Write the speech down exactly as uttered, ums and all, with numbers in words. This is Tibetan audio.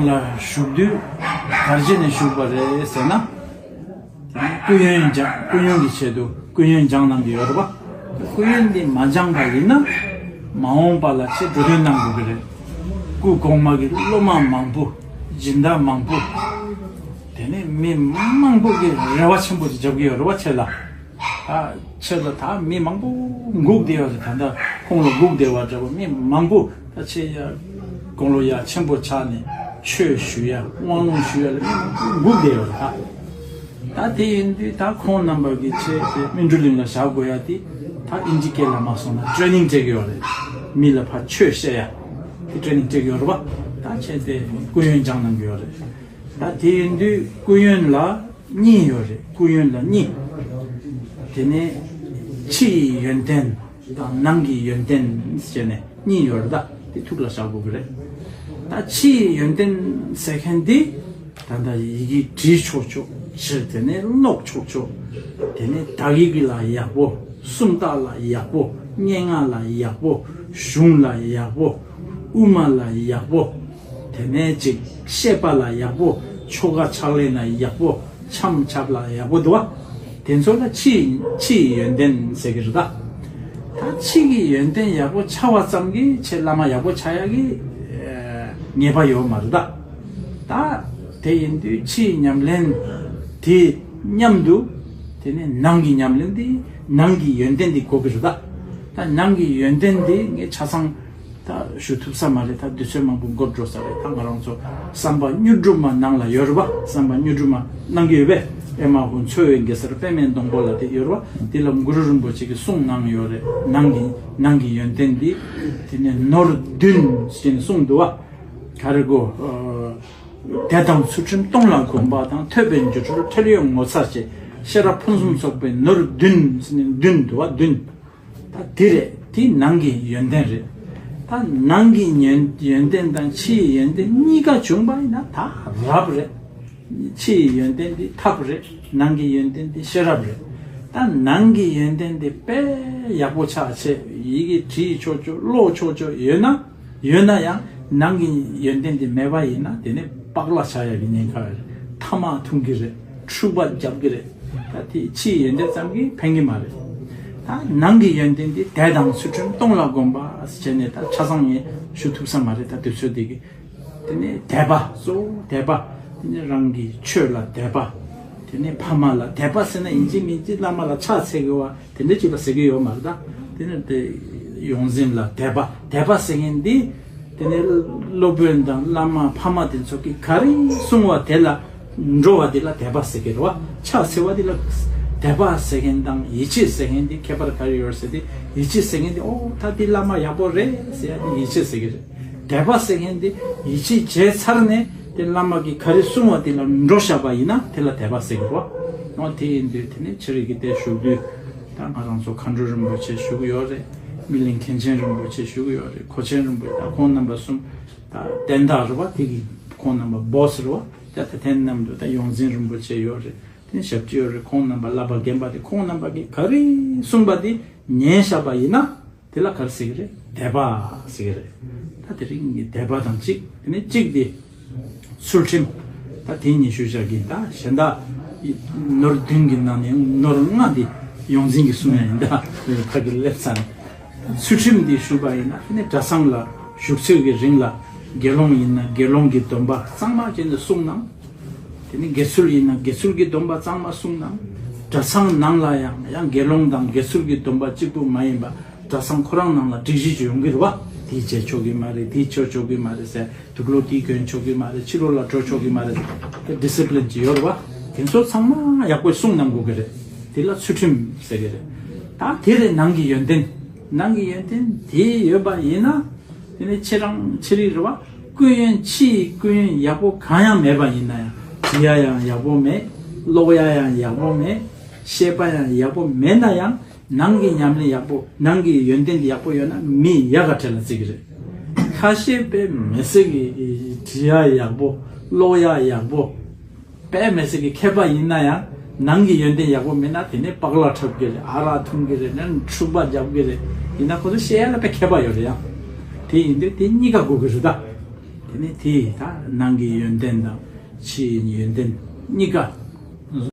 ལ་བཞུགས་དུས་ག་རེ་བྱས་ནས་བཞུགས་པ་རེད་ཟེར་ན། སྐུ་ཡོན་སྦྱང་སྐུ་ཡོན་གྱི་ཆེད་དུ་སྐུ་ཡོན་སྦྱང་གནང་གི་ཡོད་རེད་པ། སྐུ་ཡོན་འདི་མ་སྦྱངས་པ་ཡིན་ན། མ་འོངས་པ་ལ་ཆེས་འགྲོ་དོན་གནང་དགོས་ཀྱི་རེད། སྐུ་གོང་མ་གི་སློབ་མ་མང་པོ། སྦྱིན་བདག་མང་པོ། དེ་ནས་མི་མང་པོ་གི་རེ་བ་ཆེན་པོ་ཅིག་བརྒྱབ་ཀྱི་ཡོད་རེད་པ་ཁྱེད་ལ། ད་ཁྱེད་ལ་ད་མི་མང་པོ་སྒུག་བསྡད་ཡོད་རེད། ད་ལྟ་ཁོང་ལ་སྒུག་བསྡད་པ་འདྲ་པོ་མི་མང་པོ། ད་ཆེས་ཡ་དགུང་ལོ་ཡ་ཆེན་པོ་ཆགས་ནས་ཆོས་ཞུ་ཡ་དབང་ལུང་ཞུ་ཡ་ལ་མི་མང་པོ་སྒུག་བསྡད་ཡོད་རེད་ད། ད་དེ་ཡིན་དུས་ད་ཁོང་རྣམ་པ་གི་ཆེད་དེ་སྨིན་གྲོལ་གླིང་ལ་བཞག་དགོས་ཡ་དེ་ད་ཨིན་ཇི་སྐད་ལ་མ་སོང་ན་ཊེ་ནིང་སྤྲད་ཀྱི་ཡོད་རེད། མི་ལ་ཕར་ཆོས་བཤད་ཡ་དེ་ཊེ་ནིང་སྤྲད་ཀྱི་ཡོད་རེད་པ། ད་བྱས་ཏེ་སྐུ་ཡོན་སྦྱང་གནང་གི་ཡོད་རེད། ད་དེ་ཡིན་དུས་སྐུ་ཡོན་ལ་གཉིས་ཡོད་རེད། སྐུ་ཡོན་ལ་གཉིས། དེ་ནས་ཕྱི་ཡི་ཡོན་ཏན་དང་ནང་གི་ཡོན་ཏན་ཟེར་ནས་གཉིས་ཡོད་རེད། ད་དེ་ཐུགས་ལ་བཞག་དགོས་ཀྱི་རེད། ད་ཕྱི་ཡི་ཡོན་ཏན་ཟེར་མཁན་འདི་ད་ལྟ་ཡི་གེ་བྲིས་ཆོག་ཆོག་ཕྱིར་དེ་ནས་ཀློག་ཆོག་ཆོག་དེ་ནས་དག་ཡིག་ལ་ཡག་པོ། སུམ་རྟགས་ལ་ཡག་པོ། སྙན་ངག་ལ་ཡག་པོ། གཞུང་ལ་ཡག་པོ། དབུ་མ་ལ་ཡག་པོ། དེ་ནས་ཅིག་བཤད་པ་ལ་ཡག་པོ། ཆོ་ག་ཕྱག་ལེན་ལ་ཡག་པོ། འཆམ་འཆམ་ལ་ཡག་པོ་འདུག་བ། དེ་ཚོ་ལ་ཕྱི་ཕྱི་ཡི་ཡོན་ཏན་ཟེར་གི་རེད་ད། ད་ཕྱི་གི་ཡོན་ཏན་ཡག་པོ་ཆགས་པ་ཙམ་གྱིས་ཆེས་བླ་མ་ཡག་པོ་ཆགས་ཡག་གི་ཨེ་ངེས་པ་ཡོད་མ་རེད་ད། ད་དེ་ཡིན་དུས་ཕྱིའི་ཉམས་ལེན་དེ་མཉམ་དུ་དེ་ནས་ནང་གི་ཉམས་ལེན་དེ་ནང་གི་ཡོན་ཏན་དེ་དགོས་ཀྱི་རེད་ད། ད་ནང་གི་ཡོན་ཏན་དེ་ངས་ཆ་ཚང་ད་ཞུ་ཐུབ་ས་མ་རེད། ད་དུས་ཚོད་མང་པོ་འགོར་འགྲོ་ས་རེད། ད་ང་རང་ཚོ་བསམ་པ་དངོས་གྲུབ་མ་ནང་ལ་ཡོད་རེད་པ། བསམ་པ་དངོས་གྲུབ་མ་གནང་གི་ཡོད་པས། ཨེ་མ་ཧོ་འཚོ་བའི་གེ་སར་པདྨའི་སྡོང་པོ་ལ་དེ་ཡོད་རེད་པ། དེ་ལ་གུ་རུ་རིན་པོ་ཆེ་གིས་གསུངས་གནང་ཡོད་རེད། ནང་གི་ནང་གི་ཡོན་ཏན་དེ་དེ་ནས་ནོར་བདུན་ཟེར་ནས་གསུངས་འདུག་བ། ག་རེ་གོ། དད་དང་ཚུལ་ཁྲིམས་སྟོང་ལ་གོམས་པ་དང་། ཐོས་པའི་སྒྱུ་འཕྲུལ་ཐོས་ཡོན་ངོ་མཚར་ཆེ། ཤེས་རབ་ཕུན་སུམ་ཚོགས་པའི་ནོར་བདུན་ཟེར་ནས་བདུན་འདུག་བ་བདུན། ད་དེ་རེད། དེ་ནང་གི་ཡོན་ཏན་རེད། ད་ནང་གི་ཡོན་ཡོན་ཏན་དང་ཕྱིའི་ཡོན་ཏན་གཉིས་ཀ་བྱུང་པ་ཡིན་ན་ད་རབ་རེད། ཕྱིའི་ཡོན་ཏན་དེ་ཐབས་རེད། ནང་གི་ཡོན་ཏན་དེ་ཤེས་རབ་རེད། ད་ནང་གི་ཡོན་ཏན་དེ་དཔེ་ཡག་པོ་ཆགས་བྱས་ཡི་གེ་བྲིས་ཆོག་ཆོག་ཀློག་ཆོག་ཆོག་ཡོད་ན། ཡོད་ན་ཡང་ནང་གི་ཡོན་ཏན་དེ་མེད་པ་ཡིན་ན་དེ་ནི་པགས་ལ་ཆགས་ཡག་གི་ཉེན་ཁ་རེད། ཐ་མག་འཐུང་གི་རེད། འཁྲུག་པ་རྒྱབ་ཀྱི་རེད། ད་དེ་ཕྱིའི་ཡོན་ཏན་ཙམ་གྱིས་ཕན་གྱི་མ་རེད། ད་ནང་གི་ཡོན་ཏན་དེ་དད་དང་ཚུལ་ཁྲིམས་སྟོང་ལ་གོམས་པ་བྱས་ནས་ད་ཆ་ཚང་ངས་ཞུ་ཐུབ་ས་མ་རེད། ད་དུས་ཚོད་དེ་གི། དེ་ནས་དད་པ། གཙོ་བོ་དད་པ། དེ་ནས་རང་གི་ཆོས་ལ་དད་པ། དེ་ནས་ཕ་མ་ལ་དད་པ་ཟེར་ན་ཡིན་གཅིག་མིན་གཅིག་བླ་མ་ལ་ཕྱག་འཚལ་དགོས་པ་དེ་འདྲ་ཅིག་ལ་ཟེར་གྱི་ཡོད་མ་རེད་ད། དེ་ནས་དེ་ཡོངས་འཛིན་ལ་དད་པ། དད་པ་ཟེར་མཁན་འདི་དེ་ནས་སློབ་དཔོན་དང་བླ་མ་ཕ་མ་དེ་ཚོ་གིས་ག་རེ་གསུང་བ་དེ་ལ་འགྲོ་བ་དེ་ལ་དད་པ་ཟེར་གྱི་རེད་བ། ཕྱག་འཚལ་བ་དེ་ལ། དད་པ་ཟེར་མཁན་དང་ཡིད་ཆེས་ཟེར་མཁན་དེ་ཁྱད་པར་ག་རེ་ཡོད་ཟེར་ཏེ། ཡིད་ཆེས་ཟེར་མཁན་དེ་ཨོ་ད་དེ་བླ་མ་ཡག་པོ་རེད་ཟེར་ཡ་དེ་ཡིད་ཆེས་ཟེར་གྱི་རེད། དད་པ་ཟེར་མཁན་དེ་ཡིད་ཆེས་བྱས་ཚར་ནས་དེ་བླ་མ་གིས་ག་རེ་གསུང་བ་དེ་ལ་འགྲོ་བཞག་པ་ཡིན་ན་དེ་ལ་དད་པ་ཟེར་གྱི་རེད་བ། ཨོ་དེ་ཡིན་དུས་དེ་ནས་ཕྱི་རིགས་ཀྱི་དེ་བཞུགས་དུས་ད་ང་རང་ཚོ་མཁའ་འགྲོ་རིན་པོ་ཆེ་བཞུགས་ཡོད་རེད། སྨིན་གླིང་མཁན་ཆེན་རིན་པོ་ཆེ་བཞུགས་ཡོད་རེད། གོ་ཆེན་རིན་པོ་ཆེ། ད་ཁོང་རྣམ་པ་གསུམ། ད་བསྟན་བདག་རེད་བ། དེ་གི་ཁོང་རྣམ་པ་བྷོ་སི་རེད་བ། ད་ད་དེ་མཉམ་དུ་ད་ཡོངས་འཛིན་རིན་པོ་ཆེ་ཡོད་རེད། དེ་ཞབས་ཕྱི་ཡོད་རེད། ཁོང་རྣམ་པ་བསླབ་པ་རྒན་པ་དེ་ཁོང་རྣམ་པ་གིས་ག་རེ་གསུངས་པ་དེ་ཉན་བཞག་པ་ཡིན་ན་དེ་ལ་ག་རེ་ཟེར་གི་རེད། དད་པ་ཟེར་གི་རེད། ད་དེ་རིང་གི་དད་པ་དང་གཅིག་དེ་ནས་གཅིག་དེ་ཚུལ་ཁྲིམས། ད་དེ་ཉི་ཤུ་ཞག་གི་ད་གཞན་དག་ནོར་བདུན་གྱི་ནང་ནས་ནོར་ལྔ་དེ་ཡོངས་འཛིན་གྱིས་གསུང་ཡ་ཡིན། ད་ཕ་གི་ལེབ་ཚ་ནས། ཚུལ་ཁྲིམས་འདི་ཞུས་པ་ཡིན་ན་དེ་ནས་གྲྭ་ཚང་ལ་བཞུགས་ཚོད་ཀྱི་རིང་ལ་དགེ་སློང་ཡིན་ན་དགེ་སློང་གི་སྡོམ་པ་གཙང་མ་བྱས་ནས་བསྲུང་གནང་། དེ་ནས་དགེ་ཚུལ་ཡིན་ན་དགེ་ཚུལ་གྱི་སྡོམ་པ་གཙང་མ་བསྲུང་གནང་། གྲྭ་ཚང་ནང་ལ་ཡང་ཡང་དགེ་སློང་དང་དགེ་ཚུལ་གྱི་སྡོམ་པ་གཅིག་པུ་མ་ཡིན་པ་གྲྭ་ཚང་ཁོ་རང་ནང་ལ་སྒྲིག་གཞི་ཅིག་ཡོང་གི་རེད་བ། དེ་བྱས་ཆོག་གི་མ་རེད། དེ་བྱས་ཆོག་གི་མ་རེད་ཟེར། དུག་ལོག་དེ་གྱོན་ཆོག་གི་མ་རེད། ཕྱི་ལོགས་ལ་འགྲོ་ཆོག་གི་མ་རེད། དེ་ཌི་སི་པི་ལིན་ཅིག་ཡོད་རེད་བ། དེ་ཚོ་ཚང་མ་ཡག་པོ་བསྲུང་གནང་དགོས་ཀྱི་རེད། དེ་ལ་ཚུལ་ཁྲིམས་ཟེར་གྱི་རེད། ད་དེ་རེད་ནང་གི་ཡོན་ཏན། ནང་གི་ཡོན་ཏན་དེ་ཡོད་པ་ཡིན་ན། དེ་ནས་ཁྱེད་རང་ཕྱི་རིགས་རེད་བ། སྐུ་ཡོན་ཕྱི་ཡི་སྐུ་ཡོན་ཡག་པོ་གང་ཡང་མེད་པ་ཡིན་ན་ཡང་འབྲི་ཡ་ཡང་ཡག་པོ་མེད། ཀློག་ཡ་ཡང་ཡག་པོ་མེད། བཤད་པ་ཡང་ཡག་པོ་མེད་ན་ཡང་། ནང་གི་ཉམས་ལེན་ཡག་པོ་ནང་གི་ཡོན་ཏན་དེ་ཡག་པོ་ཡོད་ན་མི་ཡག་ག་བྲལ་ལ་བརྩི་གི་རེད། ཁ་ཤས་དཔེ་མི་སྲིད་ཀྱི་བྲི་ཡ་ཡག་པོ་ཀློག་ཡ་ཡག་པོ་དཔེ་མི་སྲིད་ཀྱི་མཁས་པ་ཡིན་ན་ཡང་ནང་གི་ཡོན་ཏན་ཡག་པོ་མེད་ན་དེ་ནས་པགས་ལ་འཁྲབ་ཀྱི་རེད། ཨ་རག་འཐུང་གི་རེད། ནན་འཁྲུག་པ་རྒྱབ་ཀྱི་རེད། ཡིན་ན་ཁོ་ཚོ་བཤད་ཡ་ལ་དཔེ་མཁས་པ་ཡོད་རེད་ཡང་། དེ་ཡིན་དུས་དེ་གཉིས་ཀ་དགོས་ཀྱི་རེད་ད། དེ་ནི་དེ་ད་ནང་གི་ཡོན་ཏན་དང་ཕྱིའི་ཡོན་ཏན་གཉིས་ཀ་